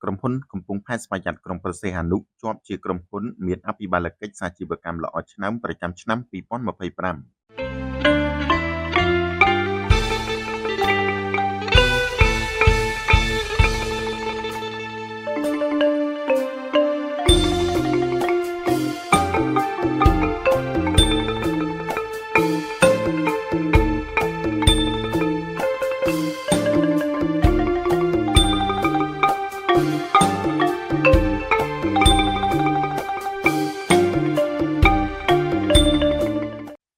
ក្រុមហ៊ុនកំពង់ផែស្វយ័តក្រុងព្រះសីហនុជាប់ជាក្រុមហ៊ុនមានអភិបាលកិច្ចសាជីវកម្មល្អឆ្នើមប្រចាំឆ្នាំ2025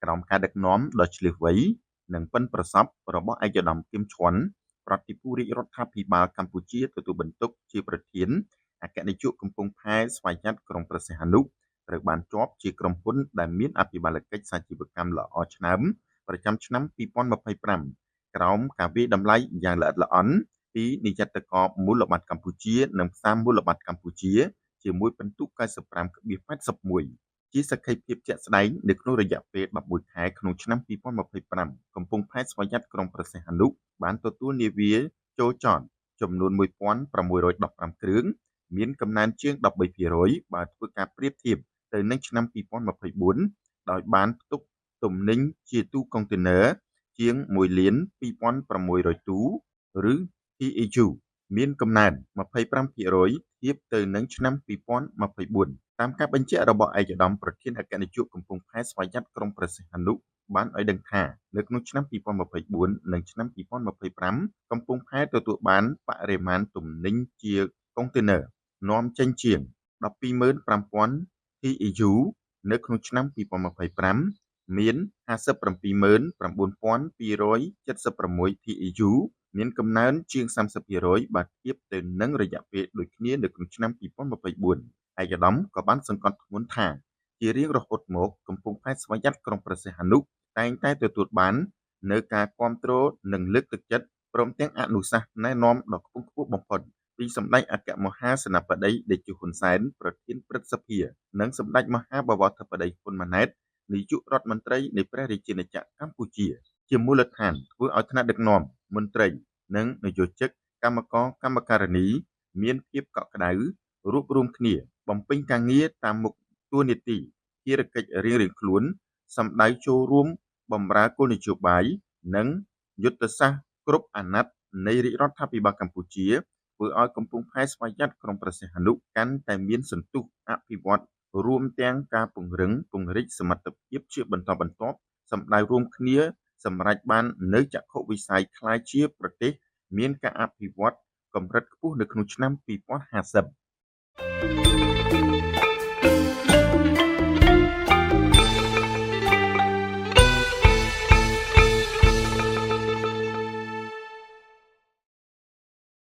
ក្រោមការដឹកនាំដ៏ឈ្លាសវៃនិងប៉ិនប្រសប់របស់ឯកឧត្តមគឹម ឈាន់ ប្រតិភូរាជរដ្ឋាភិបាលកម្ពុជាទទួលបន្ទុកជាប្រធានអគ្គនាយកកំពង់ផែស្វយ័តក្រុងព្រះសីហនុត្រូវបានជាប់ជាក្រុមហ៊ុនដែលមានអភិបាលកិច្ចសាជីវកម្មល្អឆ្នើមប្រចាំឆ្នាំ2025ក្រោមការវាយតម្លៃយ៉ាងល្អិតល្អន់ពីនិយត្តករមូលបត្រកម្ពុជានិងផ្សារមូលបត្រកម្ពុជាជាមួយពិន្ទុ 95.81 ជាសក្ខីភាពជាក់ស្ដែងនៅក្នុងរយៈពេល11ខែក្នុងឆ្នាំ2025កំពង់ផែស្វយ័តក្រុងព្រះសីហនុបានទទួលនាវាចូលចតចំនួន1615គ្រឿងមានកំណើនជាង13%បើធ្វើការប្រៀបធៀបទៅនឹងឆ្នាំ2024ដោយបានផ្ទុកទំនិញជាទូកុងតឺន័រជាង1,2600ទូឬ TEU មានកំណើន25%ធៀបទៅនឹងឆ្នាំ2024តាមការបញ្ជាក់របស់ឯកឧត្តមប្រធានអគ្គនាយកកំពង់ផែស្វយ័តក្រុងព្រះសីហនុបានឲ្យដឹងថានៅក្នុងឆ្នាំ2024និងឆ្នាំ2025កំពង់ផែទទួលបានបរិមាណទំនិញជាកុងតឺន័រនាំចេញជាង 125,000 TEU នៅក្នុងឆ្នាំ2025មាន 579,276 TEU មានកំណើនជាង30%បើធៀបទៅនឹងរយៈពេលដូចគ្នានៅក្នុងឆ្នាំ2024ឯកឧត្តមក៏បានសង្កត់ធ្ងន់ថាជារៀងរហូតមកកំពង់ផែស្វយ័តក្រុងព្រះសីហនុតែងតែទទួលបាននៅការគាំទ្រនិងលើកទឹកចិត្តព្រមទាំងអនុសាសន៍ណែនាំដ៏ខ្ពង់ខ្ពស់បំផុតពីសម្ដេចអគ្គមហាសេនាបតីតេជោហ៊ុនសែនប្រធានព្រឹទ្ធសភានិងសម្ដេចមហាបវរធិបតីហ៊ុនម៉ាណែតនាយករដ្ឋមន្ត្រីនៃព្រះរាជាណាចក្រកម្ពុជាជាមូលដ្ឋានធ្វើឲ្យថ្នាក់ដឹកនាំមន្ត្រីនិងនយោជិកកម្មករកម្មការិនីមានភាពកក់ក្ដៅរួបរួមគ្នាបំពេញការងារតាមមុខតួនាទីភារកិច្ចរៀងៗខ្លួនសម្ដៅចូលរួមបម្រើគោលនយោបាយនិងយុទ្ធសាស្ត្រគ្រប់អាណត្តិនៃរាជរដ្ឋាភិបាលកម្ពុជាធ្វើឲ្យកំពង់ផែស្វយ័តក្រុងព្រះសីហនុកាន់តែមានសន្ទុះអភិវឌ្ឍរួមទាំងការពង្រឹងពង្រីកសមត្ថភាពជាបន្តបន្ទាប់សម្ដៅរួមគ្នាសម្រេចបាននៅចក្ខុវិស័យក្លាយជាប្រទេសមានការអភិវឌ្ឍកម្រិតខ្ពស់នៅក្នុងឆ្នាំ2050។